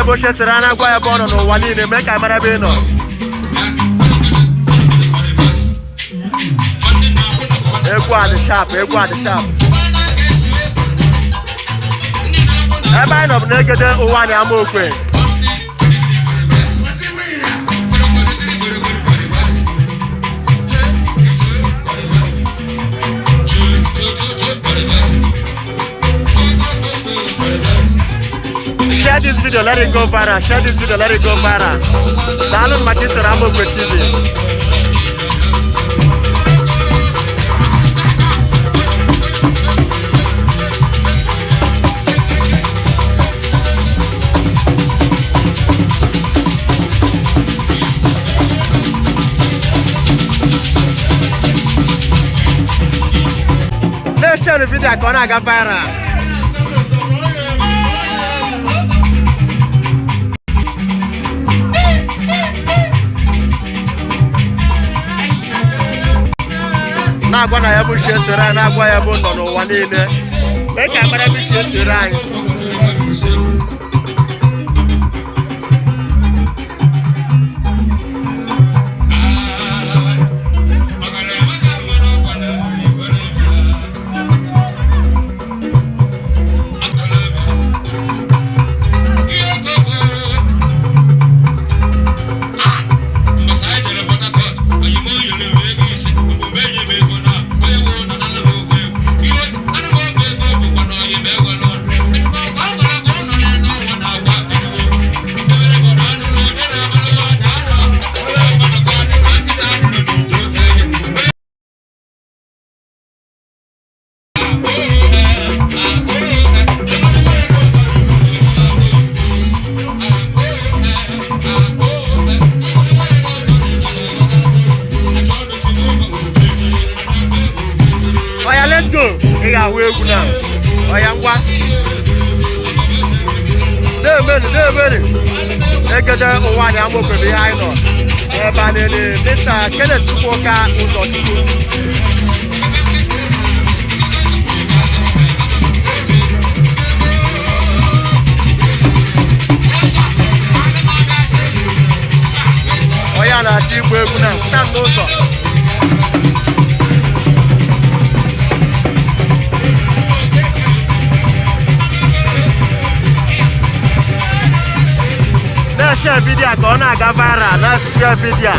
Bụ chesịrị a na-agwa ya ebe ọ nọ n'ụwa niile, mee ka anyị mara ebe ị nọ. Egwu a dị sharp, egwu a dị sharp. Ebe anyị nọ bụ n'Egede Ụwanị, Amaokwe. Share this video, let it go viral. Share this video, let it go viral. Daalụ maka isoro Amaokwe TV. Na-eshare video ka ọ na-aga viral. Na-agwa na ya bụ chi esoro anyị, na-agwa ya bụ nọ n'ụwa niile, mee ka mara ebe chi esoro anyị. Oya, let's go. Ị ga-ahụ egwu na. Oya, ngwa. Na-emeri, na-emeri. Egede Ụwanị, Amaokwe bụ ihe anyị nọ. Ebe a na-ele Mr. Kenneth Chukwuka Ụzọchukwu. Onye a na-achọ igba egwu na pụta n'ụzọ. Na-eshare video ka ọ na-aga viral. Na-eshare video.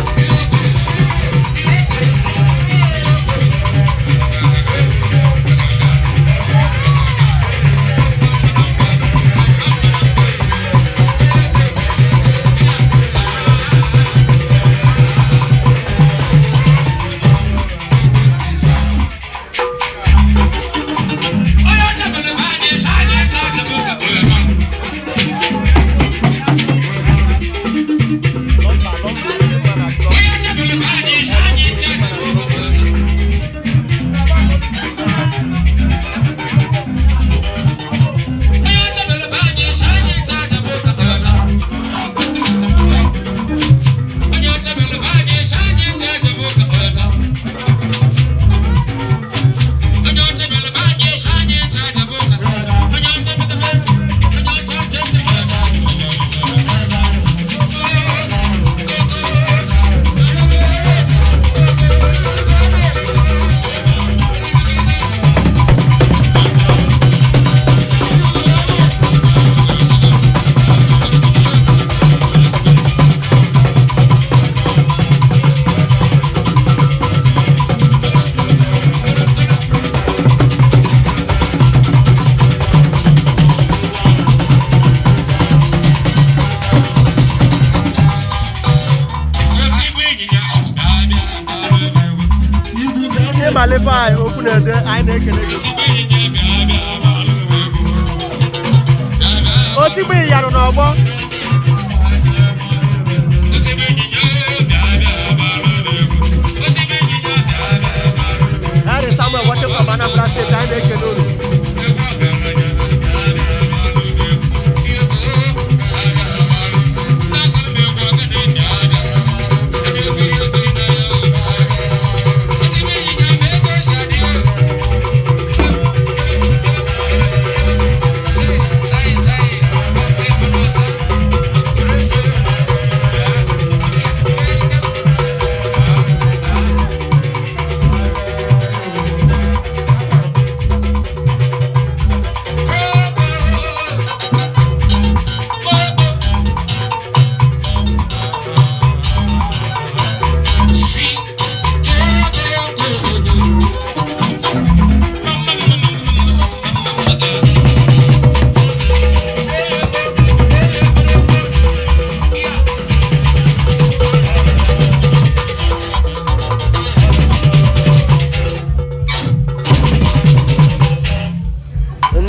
Ịmalife okwu na-ede, anyị na-ekele gị. Otigbu ịyarụ n'ọgbọ. Harry Samuel watching from Anambra State, anyị na-ekele unu.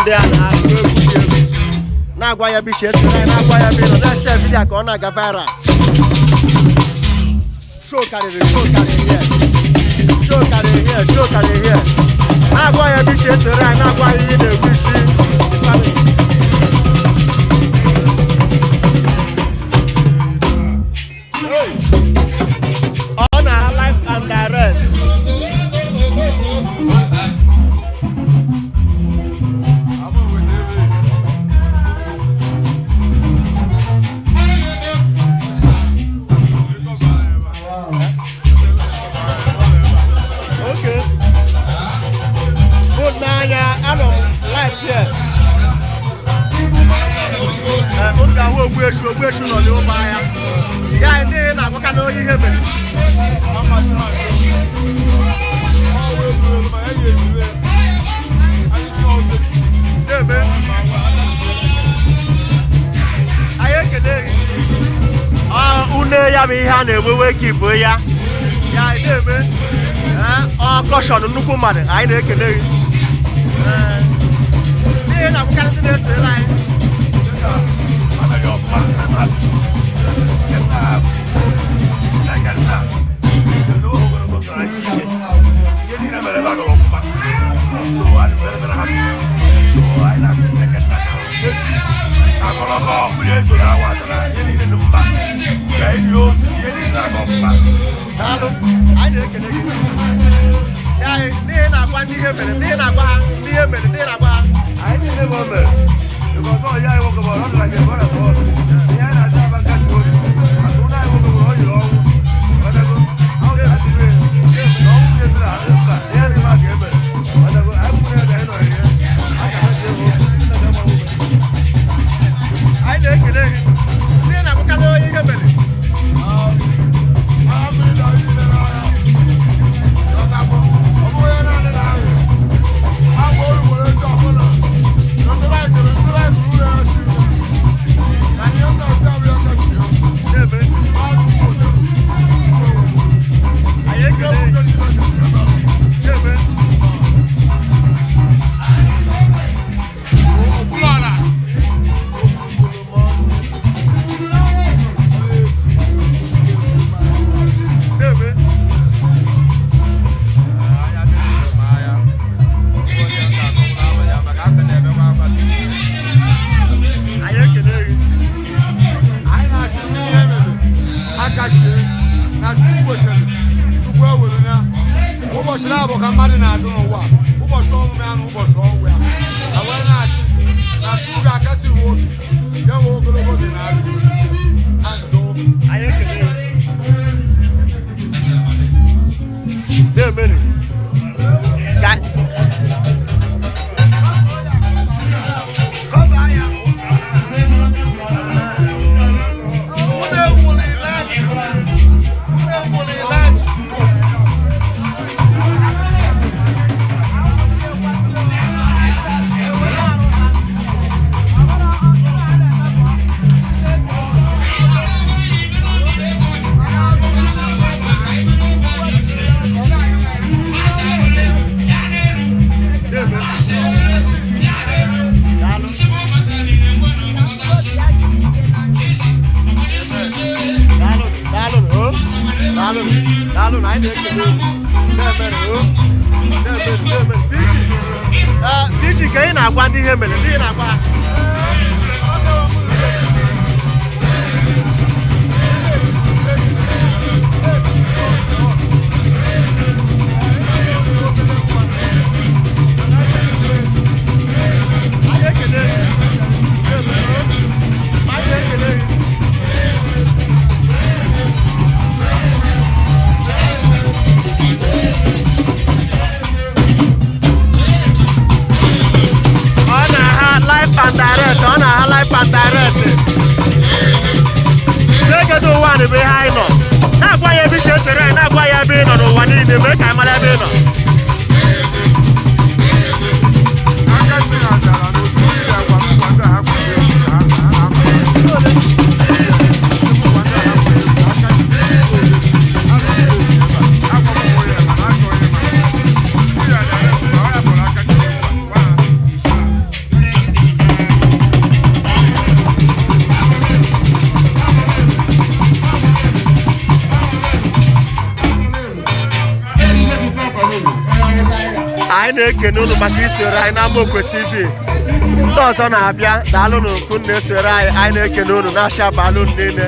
Ndị a na-agụ egwu dị egwu. Na-agwa ya bishi esere anyị, na-agwa ya bi nọ na-eshare video ka ọ na-aga viral. Show karịrị, show karịrị here. Show karịrị here, show karịrị here. Na-agwa ya bishi esere anyị, na-agwa ya ihe na-egwu isi the family. Hey! Ọ na live and direct. Okay. Good n'anya, anọ m live here. Ee, unu ga-ahụ Ogbueshi, Ogbueshi nọ n'ụmụ ahịa. Ya ndị na-agwaka na onye ihe mere. Na-eme. Anyị ekele gị. Ọ, une ya bụ ihe a na-ewewe ka ibo ya. Ya na-eme. Ee, ọ kọshọn nnukwu mmadụ, anyị na-ekele gị. Ee, n'ihe na-agwakarị ndị na-esere anyị. Anaghị ọfụma. Ogologo ndụ anyị, ihe niile mere ebe a gara ọfụma, so anyị very very happy. So anyị na-asị Chineke nna ka echi akọrọkọ mmiri ezo na awa atara, ihe niile dị mma ka ịdị ozu, ihe niile na-aga ọfụma. Daalụ, anyị na-ekele gị. Ya n'ihe na-agwa ndị ihe mere, n'ihe na-agwa ha ndị ihe mere, n'ihe na-agwa ha. Anyị niile bụ o mere because ọ ya anyị nwoke bụ ọ dịla gị ebe ọ na-atọ ọdụ ihe anyị na-achọ aba nkasi obi maka ụlọ anyị nwoke bụ ọ yiri ọnwụ ọdago ahụ ga-adịrị na ọnwụ ga-ezuru ahụ mba ihe dị mma ka e mere ọdago anyị kwuru ya ka anyị nọrọ ihe a ga-amasị ewu nna ga-agba ume. Anyị na-ekele gị. N'ihe na-agwakarị onye ihe mere. Agha mmiri na niile n'agha. Ọ bụghị onye naanị na-arịa. Agba olu nwere ndị ọbụla. Na ndị laikiri, ndị laikiri ụlọ ya siri ike. Na ihe m na-asị abụ ya ka sie. Na-eme. Azụ obodo. Anyị ekele gị. Na-eme. Okwuluọra. Na-eme. Anya mmiri ma ya onye nta akọwụrụ ama ya maka aka na-emekwa akwa. Anyị ekele gị. Anyị na-asị ndị ihe mere akachie na Chukwu wetara, Chukwu ewere ya. Ụbọchị na-abụ ka mmadụ na-adụ n'ụwa, ụbọchị ọmụmụ ya na ụbọchị ọnwụ ya. Na wee na-asị na Chukwu ga-akasị ha obi, ya nwee ogologo ndụ na arụ isi ike na ndụ. Anyị ekele gị. Na-emeri. Ka Kọba ya. Unu ewuli ilaji. Unu ewuli ilaji. Na-eme. Daalụ. Daalụ, daalụ, o. Daalụ, daalụ na anyị na-ekele unu. Na-emeri, o. Na-emeri, na-emeri. Biji. Ee, Biji, ka ị na-agwa ndị ihe mere, ndị ị na-agwa ha. Anyị ekele gị. Na-emeri, o. Anyị ekele gị. Ọ na-aha live and direct, ọ na-aha live and direct. N'egedo ụwa bụ ihe anyị nọ na-agwa ya ebe isi esere anyị, na-agwa ya ebe ị nọ n'ụwa niile, mee ka anyị mara ebe ị nọ. Aka mmiri adara n'otu mmiri agwa nkwa ndị ha kwuru egwu ha ha ha nkwa ndị ha kwuru egwu aka mmiri ebe a agwa m onye mana aka onye mana mmiri adara egwu ọ ya kpọrọ aka mmiri ngwa gwa ha. Anyị na-ekene unu maka isoro anyị n'Amaokwe TV. Ndị ọzọ na-abịa, daalụnụ nke unu na-esoro anyị. Anyị na-ekene unu na-asị abalị unu niile.